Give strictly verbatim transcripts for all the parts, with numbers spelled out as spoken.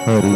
हरि ओम।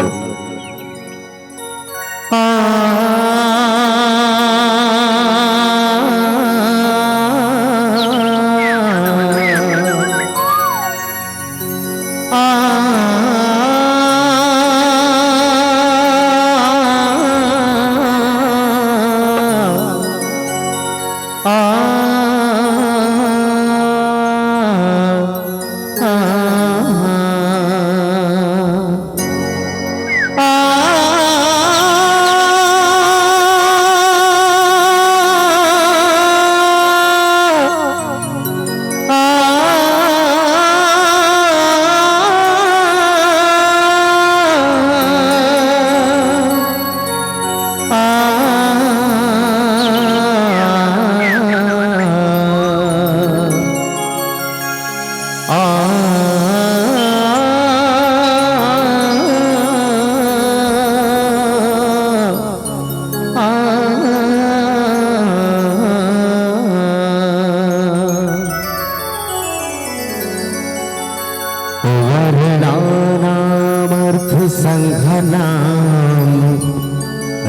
वर्णानामर्थसङ्घानां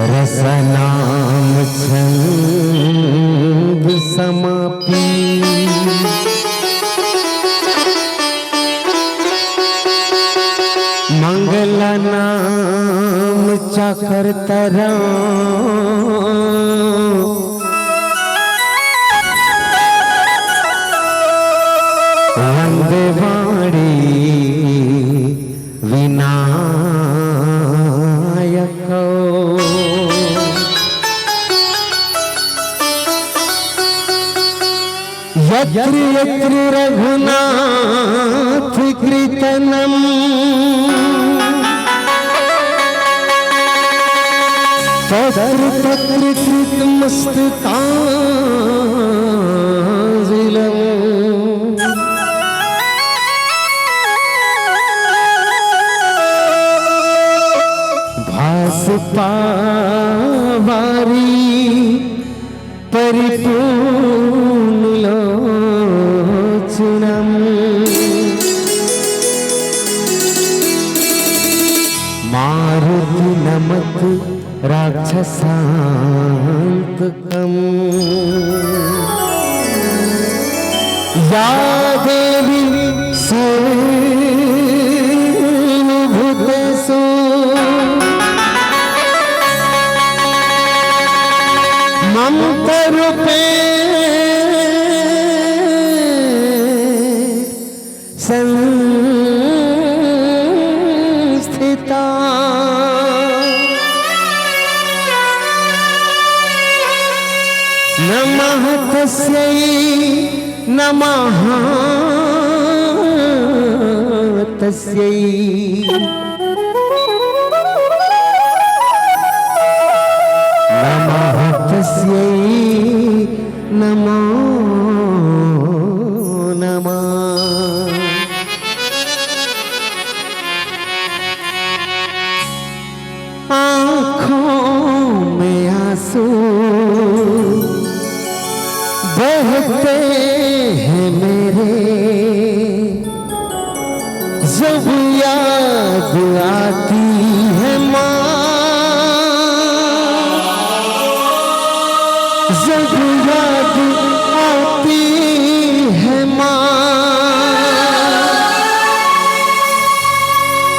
रसानां छन्दसामपि। मङ्गलानां चाकर्तारं वन्दे वाणी विनायकौ। यत्र यत्र रघुनाथ कीर्तनम् तत्र तत्र कृतमस्तकाञ्जलिम्। भासता वारि परिपूर्ण लोचनम्। मारुति नमत राक्षसांतकम्। या देवी सर्वभूतेषु ममता रूपे संस्थिता। नमः तस्यै, नमः तस्यै। नमः तस्यै, नमो नमः। आँखों में आंसू बहते हैं मेरे, जब याद आती है माँ, जब याद आती है माँ,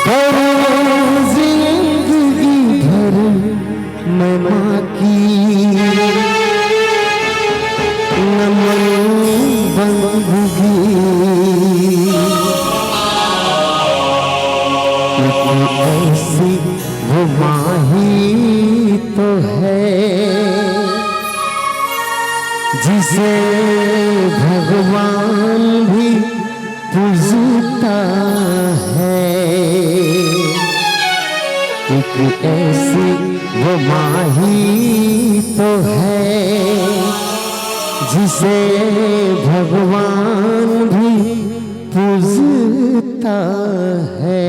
करूँ जिंदगी भर मैं माँ की नमन बंदगी। एक ऐसी वो माँ ही तो है, जिसे भगवान भी पूजता है। एक ऐसी वो माँ ही तो है, जिसे भगवान भी पूजता है।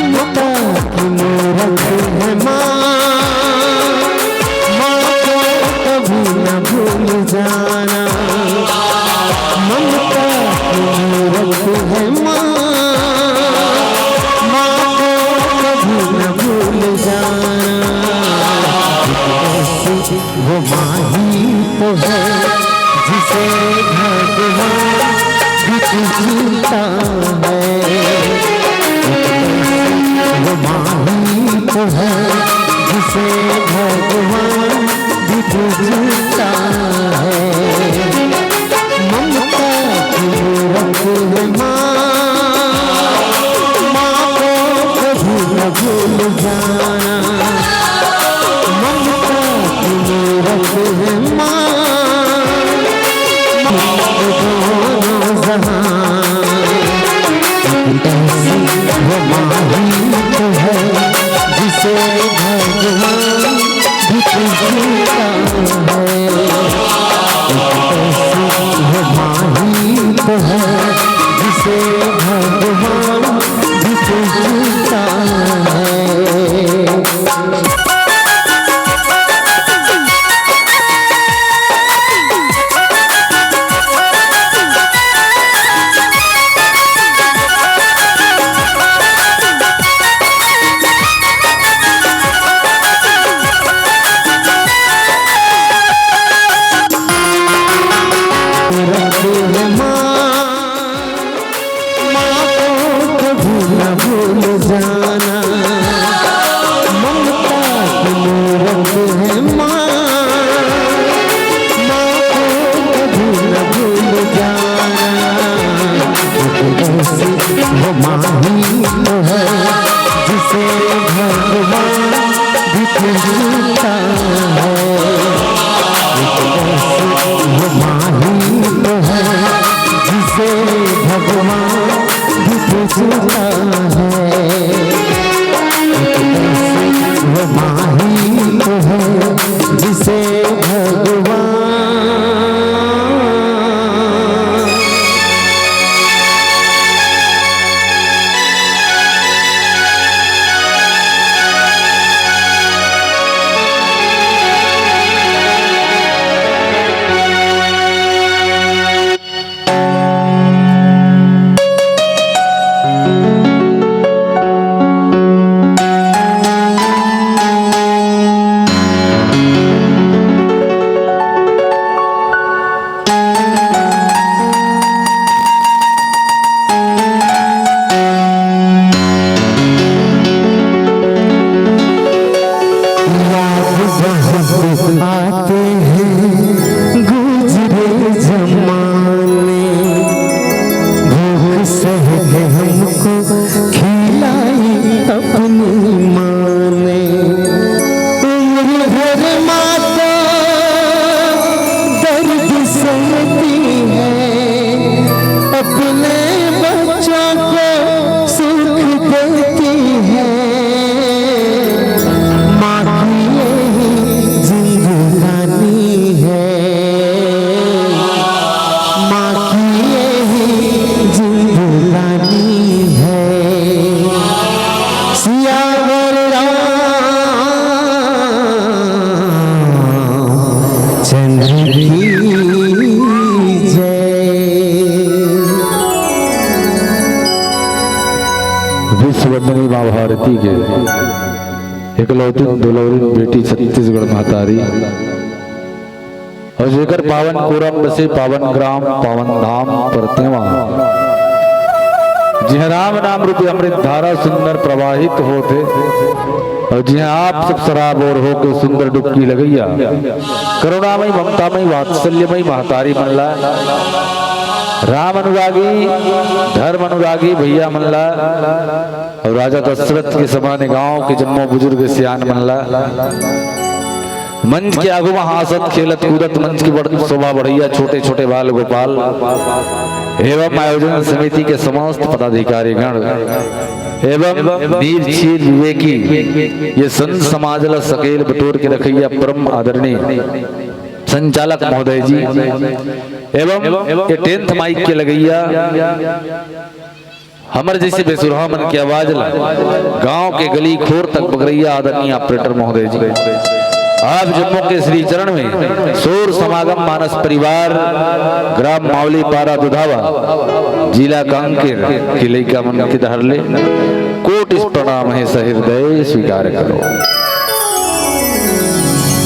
ममता की मूरत है माँ, माँ को कभी न भूल जाना। ममता की मूरत है माँ, माँ को कभी न भूल जाना। वो माँ ही तो है जिसे भगवान भी पूजता है। वो माँ ही तो है जिसे भगवान भी पूजता है। ममता की मूरत है माँ, माँ को कभी न भूल जाना। ममता की मूरत है माँ, माँ को दोनों जहां। ऐसी वो माँ ही तो है जिसे भगवान भी पूजता है। ऐसी वो माँ ही तो है जिसे भगवान भी पूजता है। माँ को कभी न भूल जाना, ममता की मूरत है माँ, माँ को कभी न भूल जाना। ऐसी वो माँ ही तो है जिसे भगवान भी पूजता है। ऐसी वो माँ ही तो है जिसे भगवान भी पूजता है। ऐसी वो माँ ही तो है जिसे भगवान याद बहुत आते हैं गुजरे जमाने, भूख सह के हमको खिलाई अपनी माँ ने। उम्र भर माँ तो दर्द सहती है, अपने बच्चों को सुख देती है। माँ की यही जिंदगानी है, माँ की यही जिंदगानी है। सियावर रामचंद्र की जय। विश्ववंदनी माँ भारती के एकलौती दुलौरी बेटी छत्तीसगढ़ महतारी अउ जेकर पावन कुरम बसे पावन ग्राम पावन धाम परतेवा, जिहां राम नाम रूपी अमृत धारा सुंदर प्रवाहित होत हे अउ जिहां आप सब सराबोर होके सुंदर डुबकी लगइया करुणामयी ममतामयी वात्सल्यमयी महतारी मन ला, राम अनुरागी धर्म अनुरागी भैया मन ला अउ राजा दशरथ के समान गांव के जम्मो बुजुर्ग सियान मन ला मंच के आगू म हांसत खेलत कूदत मंच के बड़ शोभा बढ़इया छोटे छोटे बाल गोपाल एवं आयोजन समिति के समस्त पदाधिकारी गण एवं नीर चीर विवेकी ये संत समाज ला सकेल बटोर के रखइया परम आदरणीय संचालक महोदय जी एवं ये टेंथ माइक के लगइया हमर जइसे बेसुरहा मन के आवाज ला गांव के गली खोर तक बगरइया आदरणीय ऑपरेटर महोदय जी, आप जम्मो के श्री चरण में सोर समागम मानस परिवार, ग्राम मावली पारा दुधावा, जिला कांकेर के लइका मन के डहर ले कोटि प्रणाम हे, सहृदय स्वीकार करो।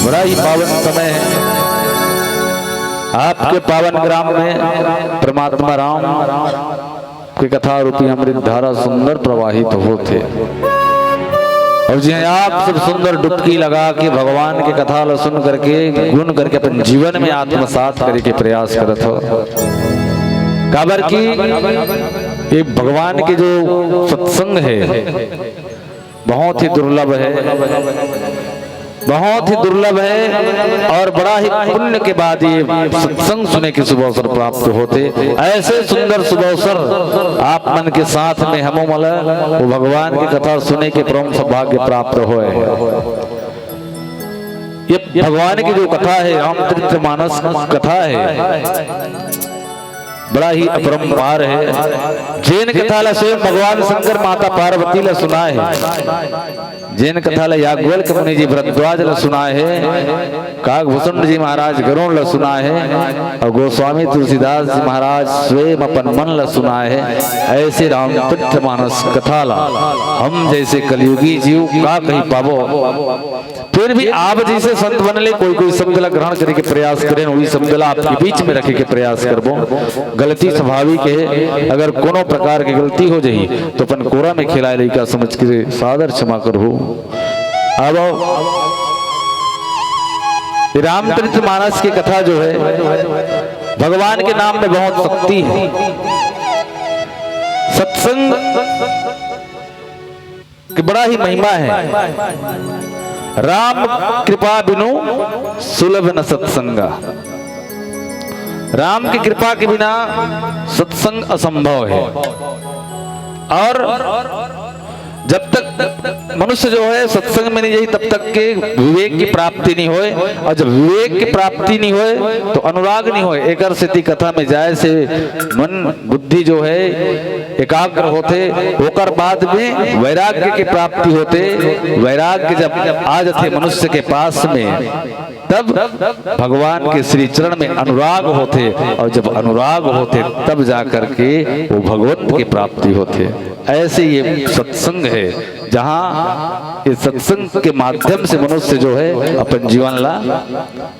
बड़ा ही पावन समय हे आपके पावन ग्राम में परमात्मा राम के कथा रूपी अमृत धारा सुंदर प्रवाहित होत हे। अउ जिहां आप सब सुंदर डुबकी लगा के भगवान के कथा ला सुन करके, गुन करके अपन जीवन में आत्मसात करे के प्रयास करत हो, काबर कि ये भगवान के जो सत्संग हे, बहुत ही दुर्लभ हे, बहुत ही दुर्लभ हे अउ बड़ा ही पुण्य के बाद ये सत्संग सुने के शुभ अवसर प्राप्त होथे। ऐसे सुंदर शुभ अवसर आप मन के साथ में हमो मन ला वो भगवान के कथा सुने के परम सौभाग्य प्राप्त होय। ये भगवान की जो कथा हे, रामचरित मानस कथा हे, बड़ा ही अपरंपार हे। जेन कथा ला स्वयं भगवान शंकर माता पार्वती ला सुनाय हे, जेन कथा ला याज्ञवल्क्य मुनि जी भरद्वाज ला सुनाय हे, काकभूषण जी महाराज गरुड़ ला सुनाय हे अउ गोस्वामी तुलसीदास जी महाराज स्वयं अपन मन ला सुनाय हे, ऐसे रामचरित मानस कथा ला हम जइसे कलयुगी जीव का कहि पाबो। फिर भी आप जइसे संत मन ले कोई कोई शब्द ला ग्रहण करे के प्रयास करेन, वही शब्द ला आपके बीच में रखे के प्रयास करबो। गलती स्वाभाविक हे, अगर कोनो प्रकार के गलती हो जाही तो अपन कोरा में खेलाय लइका समझ के सादर क्षमा करहू। अब ये रामचरित मानस की कथा जो हे, भगवान के नाम में बहुत शक्ति हे। सत्संग कि बड़ा ही महिमा हे। राम कृपा बिनु सुलभ न सत्संगा। राम की कृपा के बिना सत्संग असंभव हे। अउ जब तक मनुष्य जो हे सत्संग में नइ जाही, तब तक के विवेक की प्राप्ति नइ होय, अउ जब विवेक की प्राप्ति नइ होय, तो अनुराग नइ होय। एकर सेती कथा में जाय से मन बुद्धि जो हे एकाग्र होथे, ओकर बाद में वैराग्य के प्राप्ति होथे। वैराग्य जब आ जाथे मनुष्य के पास में, तब भगवान के श्री चरण में अनुराग होथे, अउ जब अनुराग होथे, तब जा करके वो भगवंत की प्राप्ति होथे। ऐसे ये सत्संग हे, जहाँ ये सत्संग के माध्यम से मनुष्य जो हे अपन जीवन ला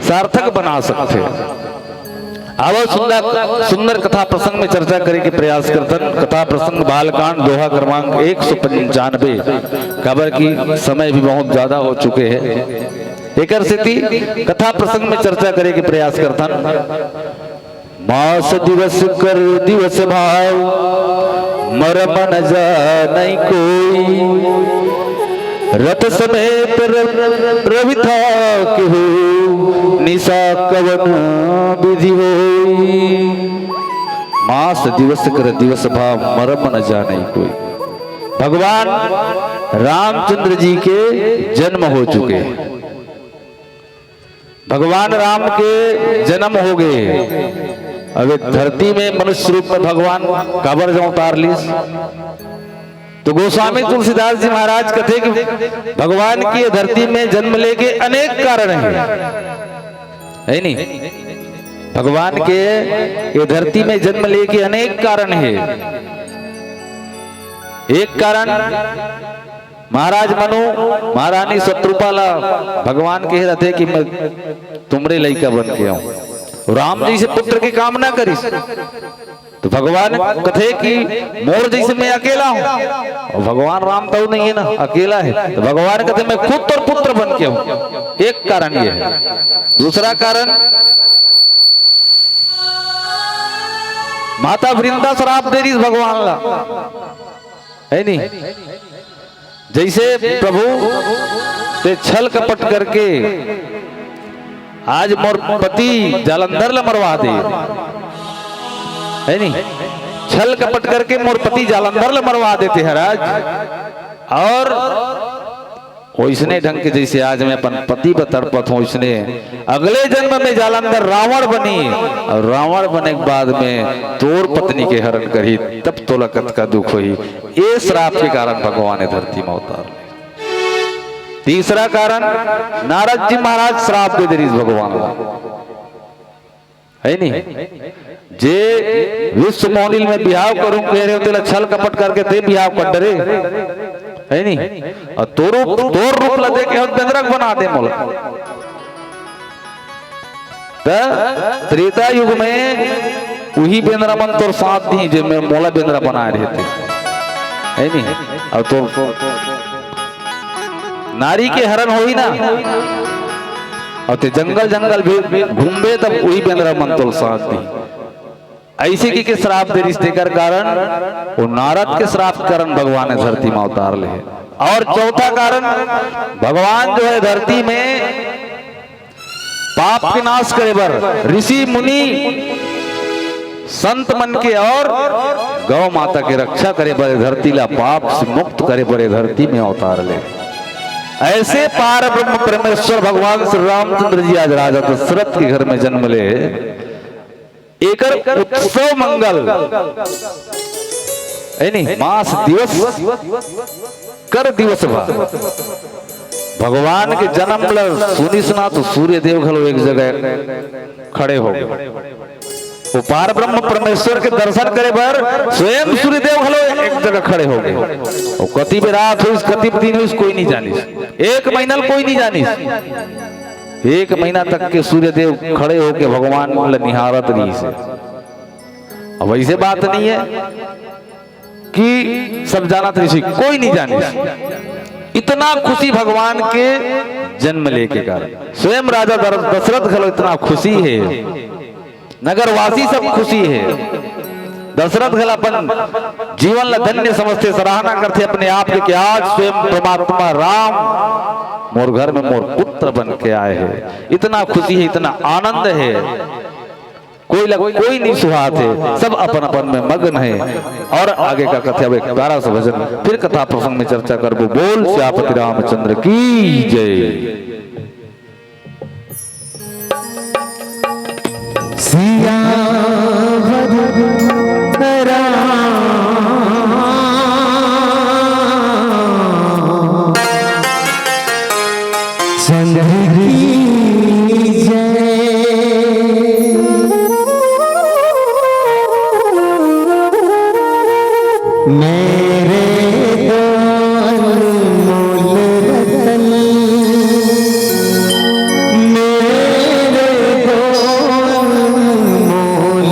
सार्थक बना सकथे। आवो सुंदर, सुंदर कथा प्रसंग में चर्चा करे के प्रयास करथन। कथा प्रसंग बालकांड दोहा क्रमांक एक सौ पंचानबे, काबर कि समय भी बहुत ज्यादा हो चुके हे, एकर सेती कथा प्रसंग में चर्चा करे के प्रयास करथन। मास दिवस कर दिवस भाव, मरम न जानइ कोई। रथ समेत र-, रवि थाकेहू, निसा कवन बिधि होई। मास दिवस कर दिवस भाव, मरम न जानइ कोई। भगवान रामचंद्र जी के जन्म हो चुके हे। भगवान राम के जन्म हो गे। अब ए धरती में मनुष्य रूप में भगवान काबर ज अवतार लिस? तो गोस्वामी तुलसीदास जी महाराज कथे कि भगवान की ये धरती में जन्म लेके अनेक कारण हे, हे नी? भगवान के ये धरती में जन्म लेके अनेक कारण हे। एक कारण महाराज मनु, महारानी शतरूपा ला भगवान कहे रथे कि मैं तुमरे लइका बन के आऊं। राम जइसे पुत्र की कामना करिस, तो भगवान कथे कि मोर जइसे मैं अकेला हूं, अउ भगवान राम तो नइ हे ना, अकेला हे। तो भगवान कथे, मैं खुद तोर पुत्र बन के आऊं। एक कारण ये हे। दूसरा कारण, माता वृंदा श्राप दे रहिस भगवान ला, हे नी? जइसे प्रभु तें छल कपट करके आज मोर पति जालंधर ल मरवा दे, हे नी? छल कपट करके मोर पति जालंधर ल मरवा देते हैं राज, अउ ओइसने ढंग के जइसे आज मैं अपन पति बर तड़पत हूँ, ओइसने अगले जन्म में जालंधर रावण बनी, अउ रावण बने के बाद में तोर पत्नी के हरण करही, तब तोला कतका दुख होही। ए श्राप के कारण भगवान ए धरती में अवतार ले। तीसरा कारण, नारद जी महाराज श्राप दे दे रिहिस भगवान ला, हे नी? जे विश्व मोहनिल में बिहाव करूं कहे रहे हो, तेला छल कपट करके ते बिहाव कर डरे, हे नी? अउ तोर रूप, तोर रूप ला देखे हो, बेंदरा के बना दे मोला। त त्रेता युग में उही बेंदरा मन तोर साथ दिही, जे में मोला बेंदरा बनाए रहिथे, हे नी? अउ तोर नारी के हरण होही ना, अउ ते जंगल जंगल भी घूमबे, तब उही बेंदरा मन तोर साथ दिही। अइसे कहिके श्राप दे रिहिस, तेकर कारण, वो नारद के श्राप के कारण भगवान ए धरती में अवतार ले हे। अउ चौथा कारण, भगवान जो हे धरती में पाप के नाश करे बर, ऋषि मुनि संत मन के अउ गौ माता के रक्षा करे बर, ए धरती ला पाप से मुक्त करे बर ए धरती में अवतार ले। अइसे पार ब्रह्म परमेश्वर भगवान श्री रामचंद्र जी आज राजा दशरथ के घर में जन्म ले। एकर उत्सव मंगल, हे नी, मास दिवस कर दिवस भा भगवान के जन्म ल सुनिस ना, त सूर्य देव घलो एक जगह खड़े हो गे। वो पार ब्रह्म परमेश्वर के दर्शन करे बर स्वयं सूर्य देव घलो एक जगह खड़े हो गे। वो कति बेर रात होइस, कति दिन होइस, कोई नहीं जानिस। एक महीना ल कोई नहीं जानिस। एक महीना तक के सूर्य देव खड़े होके भगवान ल निहारत रहिस हे। अब अइसे बात नहीं हे कि सब जानत रहिस हे, कोई नहीं जानिस। इतना खुशी भगवान के जन्म ले के कारण, स्वयं राजा दर-, दशरथ घलो इतना खुशी हे, नगरवासी सब खुशी हे। दशरथ घलो अपन जीवन ला धन्य समझथे, सराहना करथे अपने आप के कि आज स्वयं परमात्मा राम मोर घर में मोर पुत्र बन के आए हे। इतना खुशी हे, इतना आनंद हे, कोई ला कोई नहीं सुहात हे, सब अपन अपन में मगन हे। अउ आगे का कथे, अब एक प्यारा सा भजन, फिर कथा प्रसंग में चर्चा करबो। बोल सियापति रामचंद्र की जय। सियावर राम चंद्र की जय। मेरे दो अनमोल रतन, मेरे दो अनमोल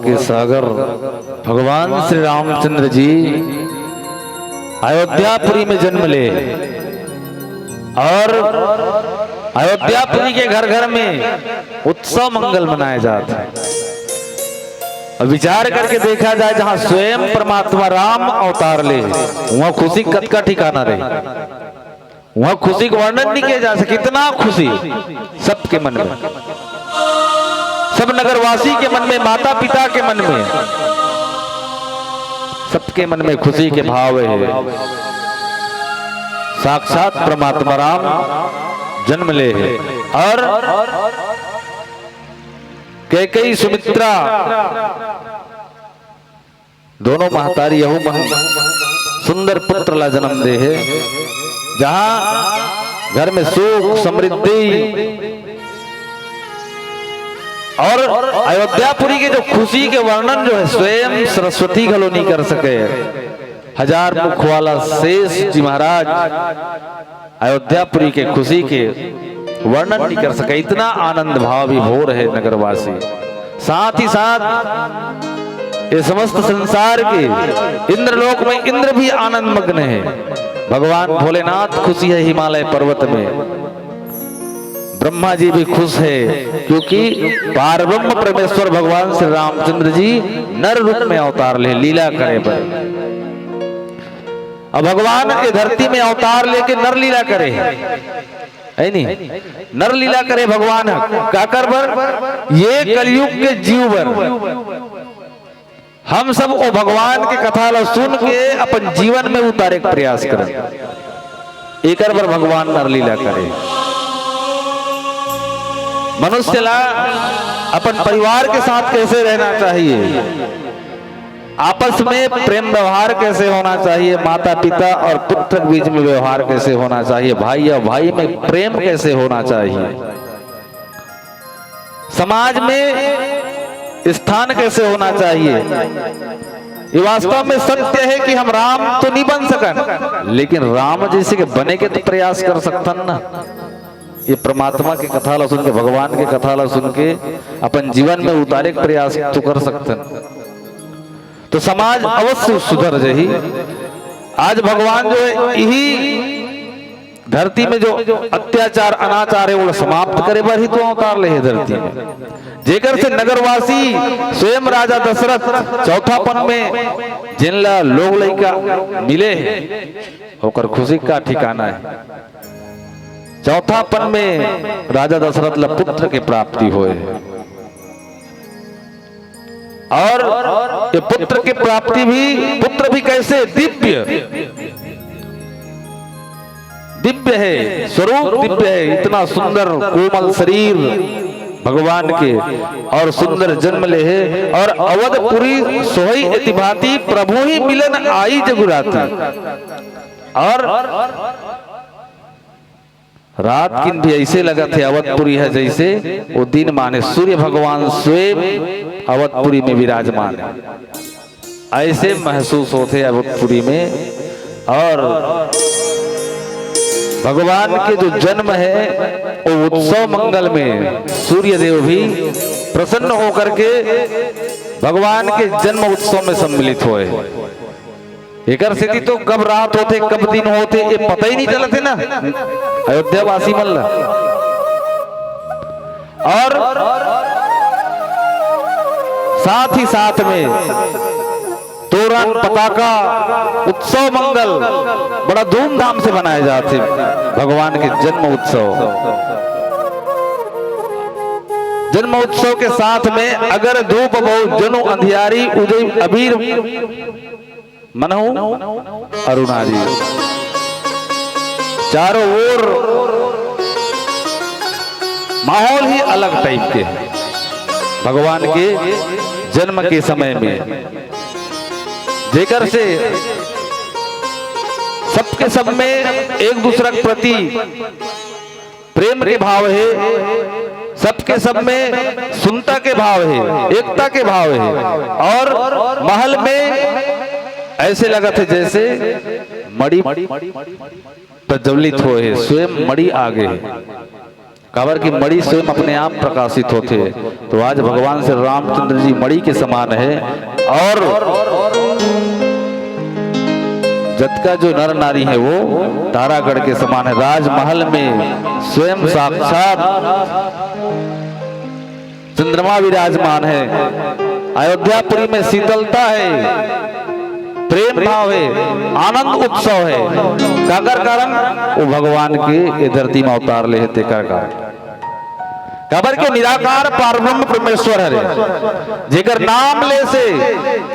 के सागर भगवान श्री रामचंद्र जी अयोध्यापुरी में जन्म ले और अयोध्यापुरी के घर घर में उत्सव मंगल मनाए जात हे। अब विचार करके देखा जाए, जहां स्वयं परमात्मा राम अवतार ले, वहां खुशी कतका ठिकाना रहे। वहां खुशी का वर्णन नहीं किया जा सके, इतना खुशी सबके मन में, सब नगरवासी के मन में, माता पिता के मन में, सबके मन में खुशी के भाव हे। साक्षात परमात्मा राम जन्म ले हे और कैकेयी सुमित्रा दोनों महतारी यहू मन सुंदर पुत्र ला जन्म दे हे, जहां घर में सुख समृद्धि और अयोध्यापुरी के जो खुशी के वर्णन जो हे, स्वयं सरस्वती घलो नहीं कर सके। हजार मुख वाला शेष जी महाराज अयोध्यापुरी के खुशी के वर्णन नहीं कर सके, इतना आनंद भाव विभोर हे नगरवासी। साथ ही साथ ये समस्त संसार के इंद्रलोक में इंद्र भी आनंद मग्न हे। भगवान भोलेनाथ खुशी हे हिमालय पर्वत में, ब्रह्मा जी भी खुश हे, क्योंकि पारब्रह्म परमेश्वर भगवान श्री रामचंद्र जी नर रूप में अवतार ले लीला करे बर। अब भगवान ये धरती में अवतार लेके नर लीला करे हे, हे नहीं? नर लीला करे भगवान ह। काकर बर? ये कलयुग के जीव बर। हम सब ओ भगवान के कथा ला सुन के अपन जीवन में उतारे के प्रयास करन। एकर बर भगवान नर लीला करे। मनुष्य ला अपन परिवार के साथ कैसे रहना चाहिए, आपस में प्रेम व्यवहार कैसे होना चाहिए, माता पिता और पुत्र के बीच में व्यवहार कैसे होना चाहिए, भाई और भाई में प्रेम कैसे होना चाहिए, समाज में स्थान कैसे होना चाहिए। ये वास्तव में सत्य हे कि हम राम तो नहीं बन सकन, लेकिन राम जैसे के बने के तो प्रयास कर सकथन ना। ये परमात्मा के कथा ला सुन के, भगवान के कथा ला सुन के अपन जीवन में उतारे के प्रयास तो कर सकथन। तो समाज अवश्य सुधर जाही। आज भगवान जो हे, यही धरती में जो अत्याचार अनाचार हे, ओला समाप्त करे बर ही तो अवतार ले हे धरती में। जेकर से नगरवासी स्वयं राजा दशरथ चौथापन में जिनला लोग लइका मिले हे, ओकर खुशी का ठिकाना हे। चौथापन में राजा दशरथ ला पुत्र के प्राप्ति होए हे। और ये पुत्र की प्राप्ति भी, पुत्र भी कैसे? दिव्य, दिव्य हे, स्वरूप दिव्य हे, इतना सुंदर कोमल शरीर भगवान के, और सुंदर जन्म ले हे, और अवधपुरी सोहई अति भांति, प्रभु ही मिलन आई जगु राती। और रात किन भी ऐसे लगत हे अवधपुरी हे जैसे वो दिन माने सूर्य भगवान स्वयं अवधपुरी में विराजमान हे, ऐसे महसूस होथे अवधपुरी में। और भगवान के जो जन्म हे वो उत्सव मंगल में सूर्य देव भी प्रसन्न होकर के भगवान के जन्म उत्सव में सम्मिलित होए। एकर सेती तो कब रात होथे, कब दिन होथे, ये पता ही नहीं चलत हे ना अयोध्या वासी मन ला। और साथ ही साथ में तोरण, पताका, उत्सव मंगल बड़ा धूमधाम से मनाए जाथे। भगवान के जन्म उत्सव, जन्म उत्सव के साथ में अगर धूप बहु जनु अंधियारी उजई अबीर मनहु अरुणारी। चारों ओर माहौल ही अलग टाइप के हे भगवान के जन्म के समय में, जेकर से सबके सब में एक दूसरा के प्रति प्रेम के भाव हे, सबके सब में सुनता के भाव हे, एकता के भाव हे। और महल में ऐसे लगत हे जैसे मड़ी प्रज्वलित होए हे, स्वयं मड़ी आगे हे। काबर कि मणि स्वयं अपने आप प्रकाशित होथे। तो आज भगवान श्री रामचंद्र जी मणि के समान हे और जतका जो नर नारी हे वो तारागढ़ के समान हे। राजमहल में स्वयं साक्षात चंद्रमा विराजमान हे। अयोध्यापुरी में शीतलता हे, प्रेम भाव हे, आनंद उत्सव हे। काकर कारण? वो भगवान के ये धरती में अवतार ले हे, तेकर कारण। काबर के निराकार पारब्रह्म परमेश्वर हरे, जेकर नाम ले से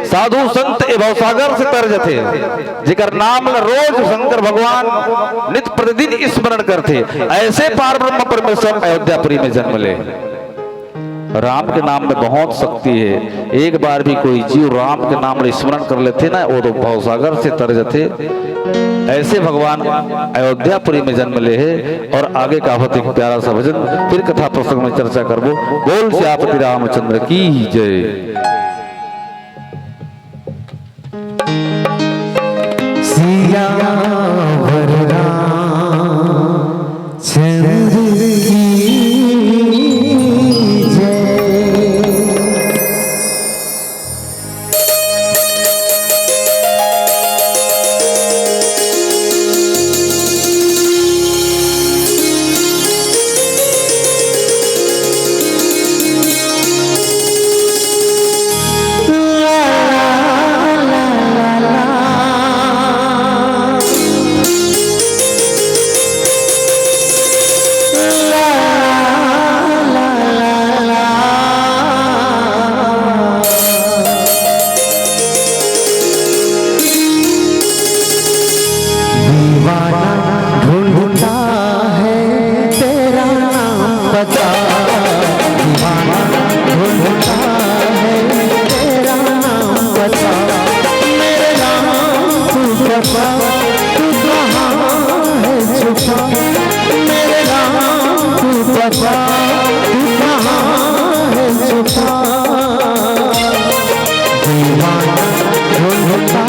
साधु संत ए भवसागर से तर जथे, जेकर नाम ल रोज शंकर भगवान नित प्रतिदिन स्मरण करथे, ऐसे पारब्रह्म परमेश्वर अयोध्यापुरी में जन्म ले। राम के नाम में बहुत शक्ति हे। एक बार भी कोई जीव राम के नाम ल स्मरण कर लेथे ना, वो तो भवसागर से तर जथे। ऐसे भगवान अयोध्यापुरी में जन्म ले हे। और आगे का होत एक प्यारा सा भजन, फिर कथा प्रसंग में चर्चा करबो। बोल सियापति रामचंद्र की जय। सियावर रामचंद्र की जय। दीवाना ढूंढता है तेरा नाम बता, दीवाना ढूंढता है तेरा नाम बता। मेरे राम तू बता, तू कहाँ है छुपा? मेरे राम तू बता, तू कहाँ है छुपा? दीवाना ढूंढता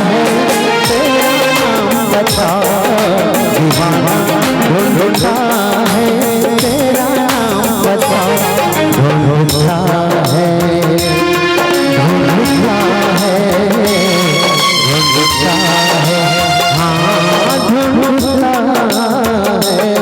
है तेरा नाम बता, दीवाना ढूंढता है तेरा नाम बता। ढूंढता है, ढूंढता है, ढूंढता है, हाँ, ढूंढता है।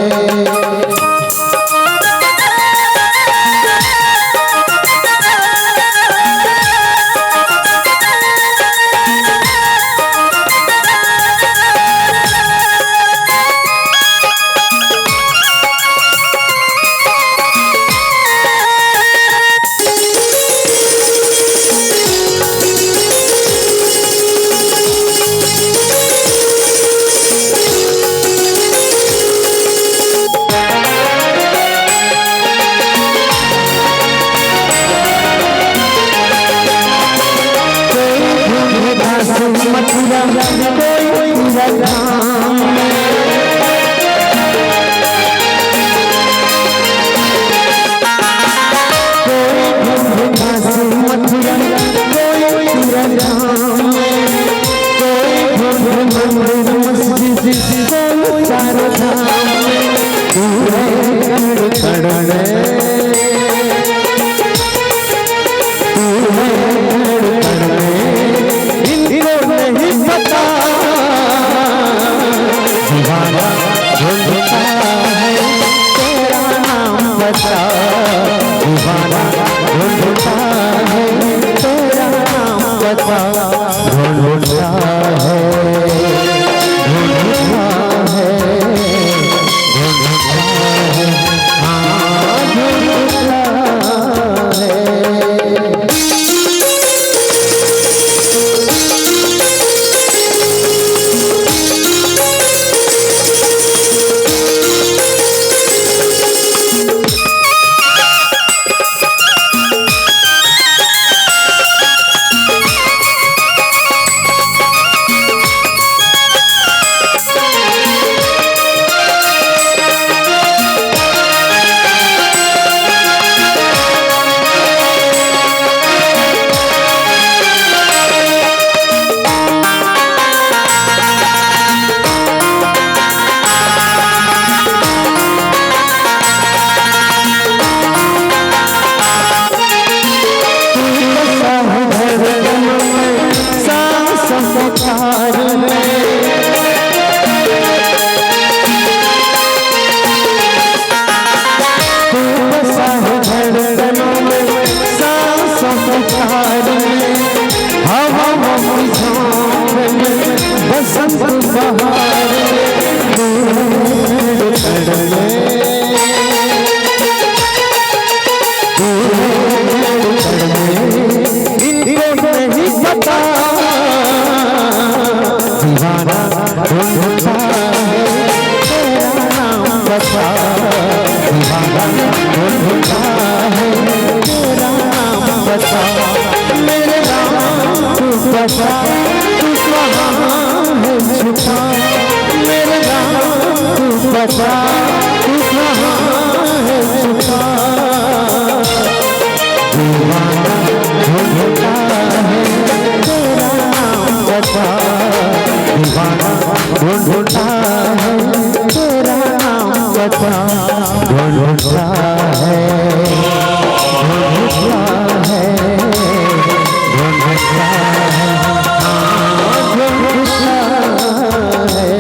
बता, दीवाना कौन होता है तेरा नाम बता, मेरे राम तू बता, तू कहाँ है छुपा, मेरे राम तू बता, तू कहाँ है छुपा। दीवाना ढूंढता है तेरा नाम बता, दीवाना ढूंढता है तेरा नाम बता, ढूंढता है, ढूंढता है, ढूंढता है, हाँ, ढूंढता है।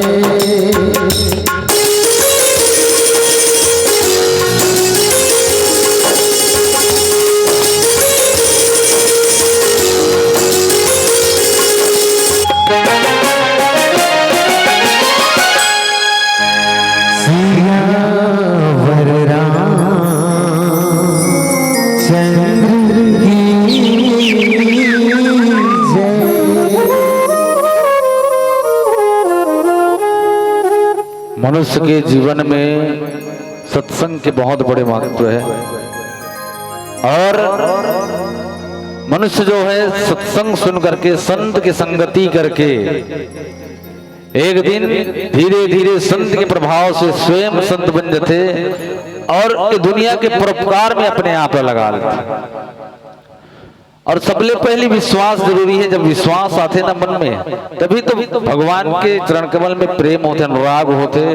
सियावर रामचंद्र की जय। मनुष्य के जीवन में सत्संग के बहुत बड़े महत्व है। और मनुष्य जो है, सत्संग सुन करके, संत की संगति करके, एक दिन धीरे धीरे संत के प्रभाव से स्वयं संत बन जाते और ये दुनिया के परोपकार में अपने आप ला लगा लेते। और सबले पहली विश्वास जरूरी है। जब विश्वास आथे ना मन में, तभी तो भगवान के चरण कमल में प्रेम होथे, अनुराग होथे,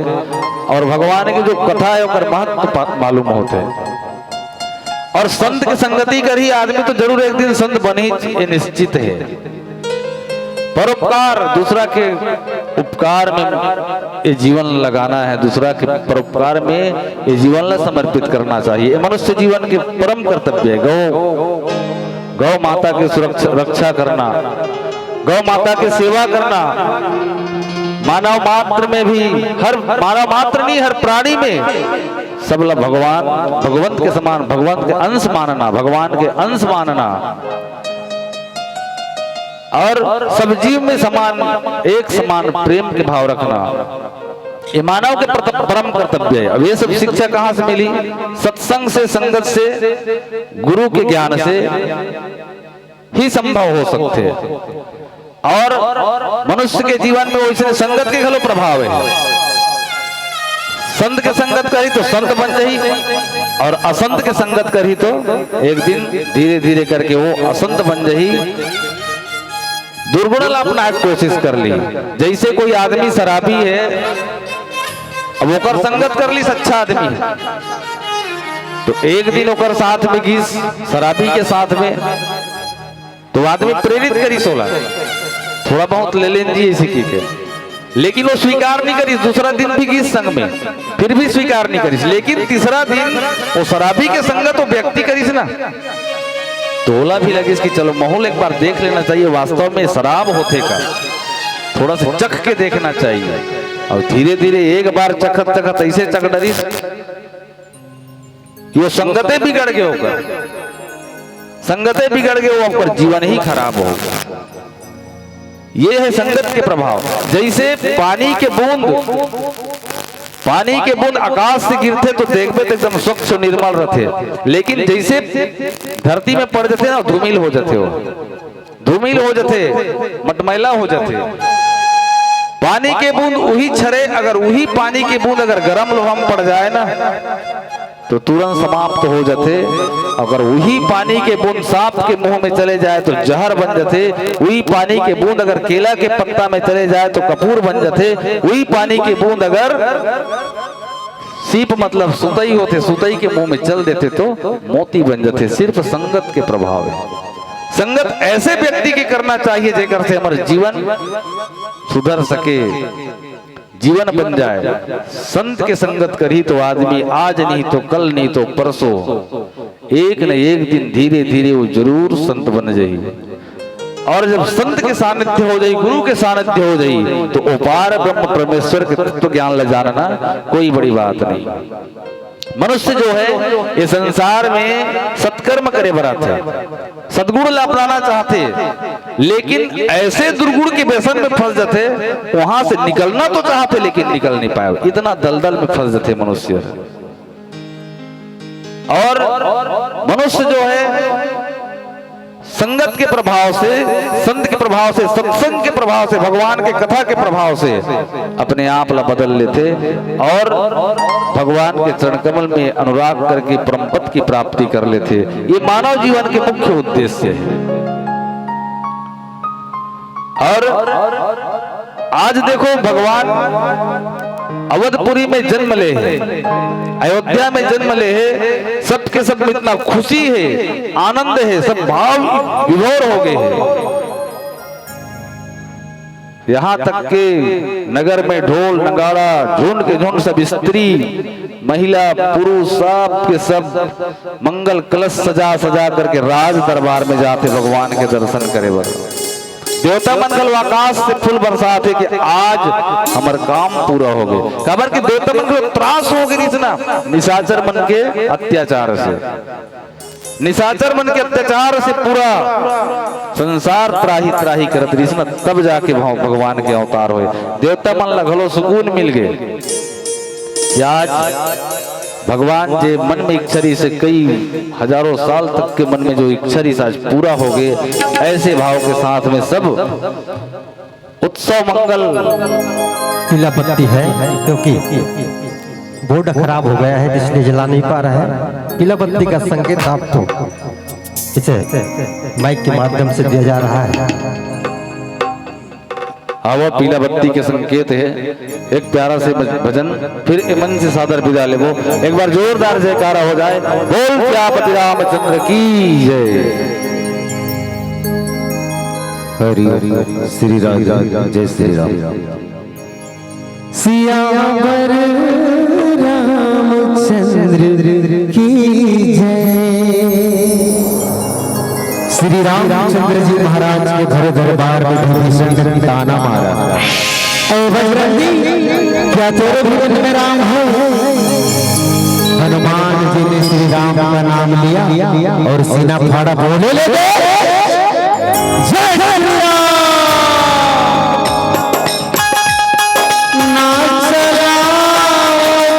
और भगवान की जो कथा है, ओकर महत्व पा-, मालूम होथे। और संत के संगति करही आदमी तो जरूर एक दिन संत बनही, ये निश्चित है। परोपकार, दूसरा के उपकार में ये जीवन लगाना है, दूसरा के परोपकार में ये जीवन ला समर्पित करना चाहिए। ये मनुष्य जीवन के परम कर्तव्य है। गौ, गौ माता की सुरक्षा, रक्षा करना, गौ माता की सेवा करना, मानव मात्र में भी, हर मानव मात्र नहीं, हर प्राणी में सबला भगवान, भगवंत के समान, भगवंत के अंश मानना, भगवान के अंश मानना, और सब जीव में समान, एक समान प्रेम के भाव रखना, ये मानव के प्रत-, परम कर्तव्य है। अब ये सब शिक्षा कहाँ से मिली? सत्संग से, संगत से, गुरु के ज्ञान से ही संभव हो सकथे। और मनुष्य के जीवन में वैसे संगत के घलो प्रभाव है। संत के संगत करही तो संत बन जाही, और असंत के संगत करही तो एक दिन धीरे धीरे करके वो असंत बन जाही। दुर्गुण ला अपनाए के कोशिश कर ली। जैसे कोई आदमी शराबी है, अब ओकर संगत कर ली, अच्छा आदमी है, तो एक दिन ओकर साथ में गिस, शराबी के साथ में, तो आदमी प्रेरित करिस ओला, थोड़ा बहुत ले लेन जी, ऐसे की के। लेकिन वो स्वीकार नहीं करिस। दूसरा दिन भी गिस संग में, फिर भी स्वीकार नहीं करिस। लेकिन तीसरा दिन वो शराबी के संगत वो व्यक्ति करिस ना, तो ओला भी लगिस कि चलो महूं ल एक बार देख लेना चाहिए, वास्तव में शराब होथे का, थोड़ा सा चख के देखना चाहिए। और धीरे धीरे एक बार चखत चखत ऐसे चख डरिस कि वो संगते बिगड़ गे ओकर, संगते बिगड़ गे, वो ओकर जीवन ही खराब हो गे। ये है संगत के प्रभाव। जैसे पानी के बूंद, पानी के बूंद आकाश से गिरथे तो देखबे तो एकदम स्वच्छ निर्मल रथे, लेकिन जैसे धरती में पड़ जाथे ना, धूमिल हो जाथे, वो धूमिल हो जाथे, मटमैला हो जाथे। पानी के बूंद उही छरे, अगर उही पानी के बूंद अगर गरम लोहा में पड़ जाए ना, तो तुरंत समाप्त हो जाथे। अगर उही पानी के बूंद सांप के मुंह में चले जाए तो जहर बन जाथे। उही पानी के बूंद अगर केला के पत्ता में चले जाए तो कपूर बन जाथे। उही पानी के बूंद अगर सीप मतलब सुतई होथे, सुतई के मुंह में चल देथे तो मोती बन जाथे। सिर्फ संगत के प्रभाव है। संगत ऐसे व्यक्ति के करना चाहिए जेकर से हमर जीवन सुधर सके, जीवन बन जाए। संत के संगत करही तो आदमी आज नहीं तो कल, नहीं तो परसों, एक न एक दिन धीरे धीरे वो जरूर संत बन जाही। और जब संत के सानिध्य हो जाही, गुरु के सानिध्य हो जाही, तो ओपार ब्रह्म परमेश्वर के तत्व ज्ञान ला जानना कोई बड़ी बात नहीं। मनुष्य जो है, ये संसार में सत्कर्म करे बर आथे, सद्गुण ला अपनाना चाहथे, लेकिन ऐसे दुर्गुण के व्यसन में फंस जाथे, वहां से निकलना तो चाहथे, लेकिन निकल नहीं पाए, इतना दलदल में फंस जाथे मनुष्य। और मनुष्य जो है, संगत के प्रभाव से, संत के प्रभाव से, सत्संग के प्रभाव से, भगवान के कथा के प्रभाव से अपने आप ला बदल लेथे और भगवान के चरण कमल में अनुराग करके परम पद की प्राप्ति कर लेथे। ये मानव जीवन के मुख्य उद्देश्य है। और आज देखो, भगवान अवधपुरी में जन्म ले हे, अयोध्या में जन्म ले हे, सबके सब में इतना खुशी है, आनंद है, सब भाव विभोर हो गए हैं। यहाँ तक के नगर में ढोल नगाड़ा, झुंड के झुंड सब स्त्री, महिला, पुरुष, सब के सब मंगल कलश सजा सजा करके राज दरबार में जाथे भगवान के दर्शन करे बर। देवता मन घलो आकाश से फूल बरसाथे कि आज हमर काम पूरा हो गए। काबर कि देवता मन घलो त्रास हो गए रहिस ना, निशाचर मन के अत्याचार से। निशाचर मन के अत्याचार से पूरा संसार त्राही त्राही करत रहिस ना, तब जाके भग-, भगवान के अवतार होए। देवता मन ला घलो सुकून मिल गए कि आज भगवान जे मन में इच्छा रहिस हे, कई हजारों साल तक के मन में जो इच्छा रहिस हे, आज पूरा हो गए। ऐसे भाव के साथ में सब उत्सव मंगल। पीला बत्ती है, क्योंकि बोर्ड खराब हो गया है, इसलिए जला नहीं पा रहा है। पीला बत्ती का संकेत आपको इसे माइक के माध्यम से दिया जा रहा है। आवा, पीला बत्ती के संकेत है। एक प्यारा से भज-, भजन, फिर ए मंच से सादर विदा लेबो। एक बार जोरदार जयकारा हो जाए, बोल सियापति रामचंद्र की जय। हरि हरि श्री राम, जय श्री राम। सियावर रामचंद्र की जय। श्री रामचंद्र जी महाराज के भरे दरबार में विभीषण ने ताना मारा, "ए बजरंगी, क्या तेरे भी मन में राम है?" हनुमान जी ने श्री राम का नाम लिया और सीना फाड़ा, बोले, "ले दे, जय श्री राम।" ना चलाओ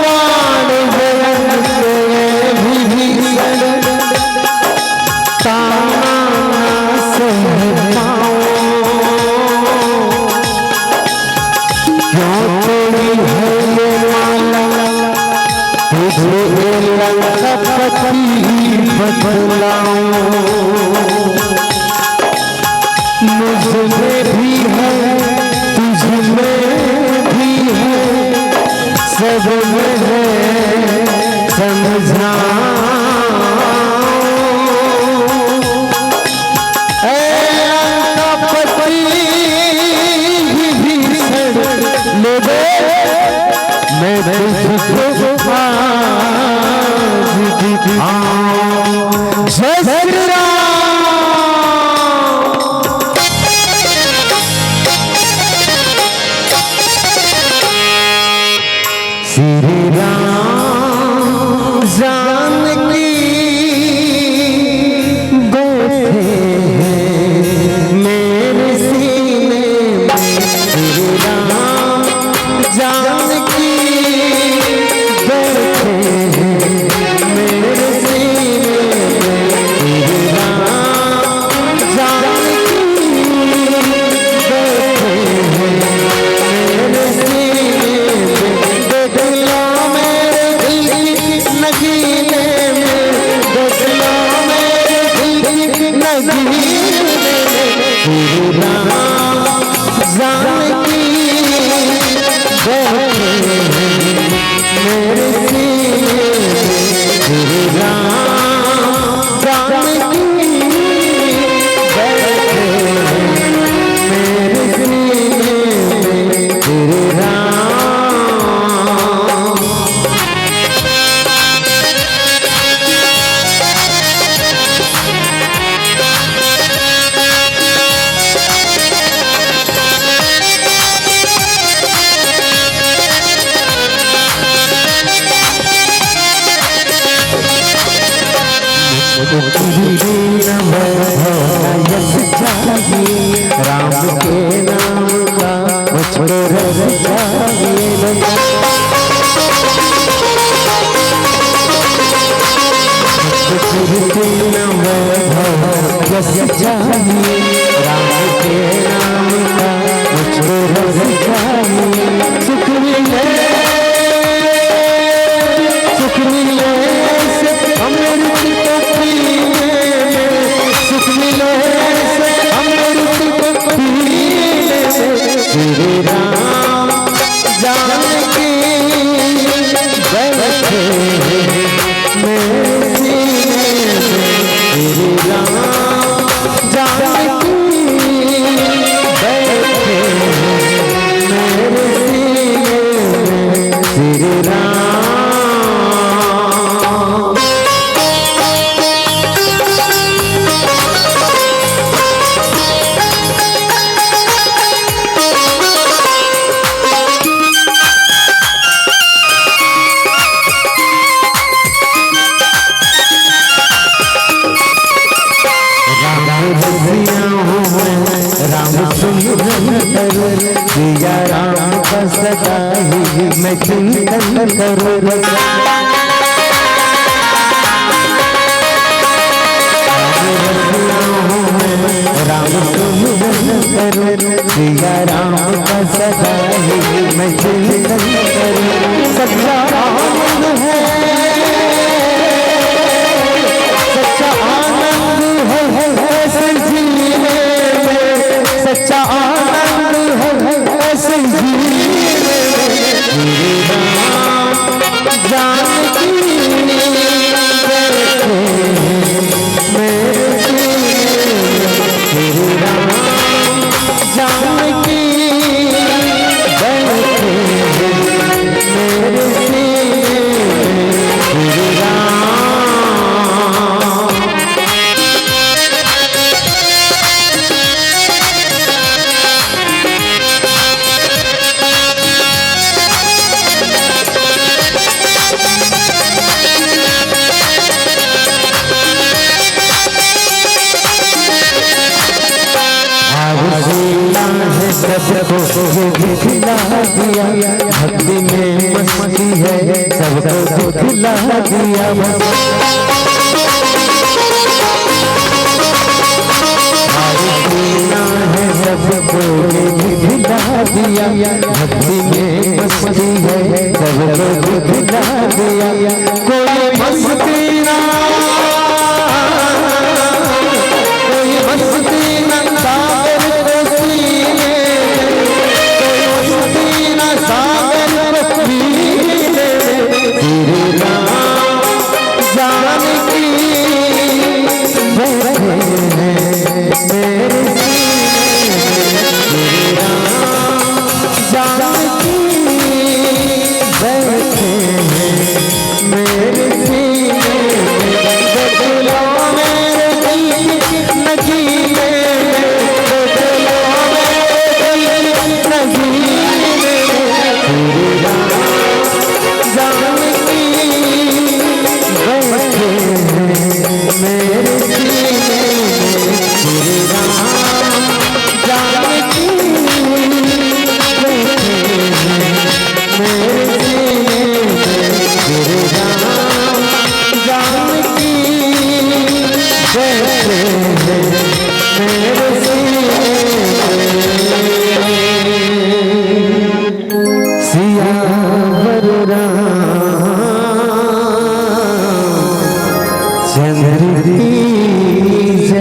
बाण जयंत विभीषण, ताना ना सह पाओ। क्यों तोड़ी है ये माला, तुझे लंकापति बतलाऊं। मुझ में भी है, तुझ में भी है, सब में है समझाऊं। ए लंकापति विभीषण, ले दे मैं तुझको आज दिखाऊं। जय श्री राम। श्री राम जानकी बैठे हैं मेरे सीने में। श्री राम जानकी बैठे हैं मेरे सीने में। श्री राम जानकी बैठे हैं मेरे सीने में। देख लो मेरे दिल की नगीने चाहिए, राम के नाम का मुझको रस चाहिए। सुख मिले, सुख मिले से अमृत को पीने में, सुख मिले से अमृत को पीने में। श्री राम जानकी बैठे हैं मेरे सीने में। श्री राम जानकी बैठे हैं मेरे सीने में। श्री राम। राम रसिया हूँ मैं, राम सुमिरन करूँ, सिया राम का सदा ही मैं चिंतन करूँ। राम रसिया हूँ मैं, राम सुमिरन करूँ, सिया राम का सदा ही मैं चिंतन करूँ। सच्चा आनंद है, सच्चा आनंद है, है, है ऐसे जीने में, सच्चा आनंद है, है ऐसे जीने में। श्री राम जानकी बैठे हैं मेरे सीने में। श्री राम जानकी बैठे हैं मेरे सीने में। श्री राम। आरज़ू है सबको ये दिखला दिया, भक्ति में मस्ती है सबको दिखला दिया। आरज़ू है सबको ये दिखला दिया, भक्ति में मस्ती है सबको दिखला दिया। कोई मस्ती ना, कोई मस्ती ना सागर को सीने में, कोई मस्ती ना सागर को पीने में। श्री राम जानकी बैठे हैं मेरे सीने में। श्री राम जानकी बैठे हैं मेरे सीने में। बदलो मेरे दिल की नगीने में, बदलो मेरे दिल की नगीने में। श्री राम जानकी बैठे हैं मेरे सीने में। श्री राम जानकी बैठे हैं मेरे सीने में। श्री राम जानकी बैठे हैं मेरे सीने में। सियावर रामचंद्र की जय।